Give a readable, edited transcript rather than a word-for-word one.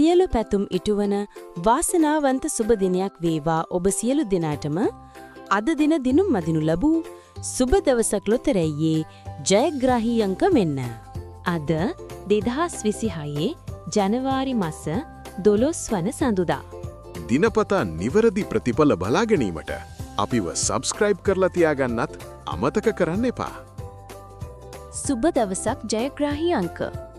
සියලු පැතුම් ඉටුවන වාසනාවන්ත සුබ දිනයක් වේවා ඔබ සියලු දෙනාටම. අද දින දිනුම් මදිනු ලැබූ සුබ දවසක් ලොතරැයියේ ජයග්‍රාහී අංක වෙන්න. අද 2026 ජනවාරි මස 12 වන සඳුදා. දිනපතා නිවැරදි ප්‍රතිඵල බලා ගැනීමට අපිව සබ්ස්ක්‍රයිබ් කරලා තියාගන්නත් අමතක කරන්න එපා. සුබ දවසක් ජයග්‍රාහී අංක.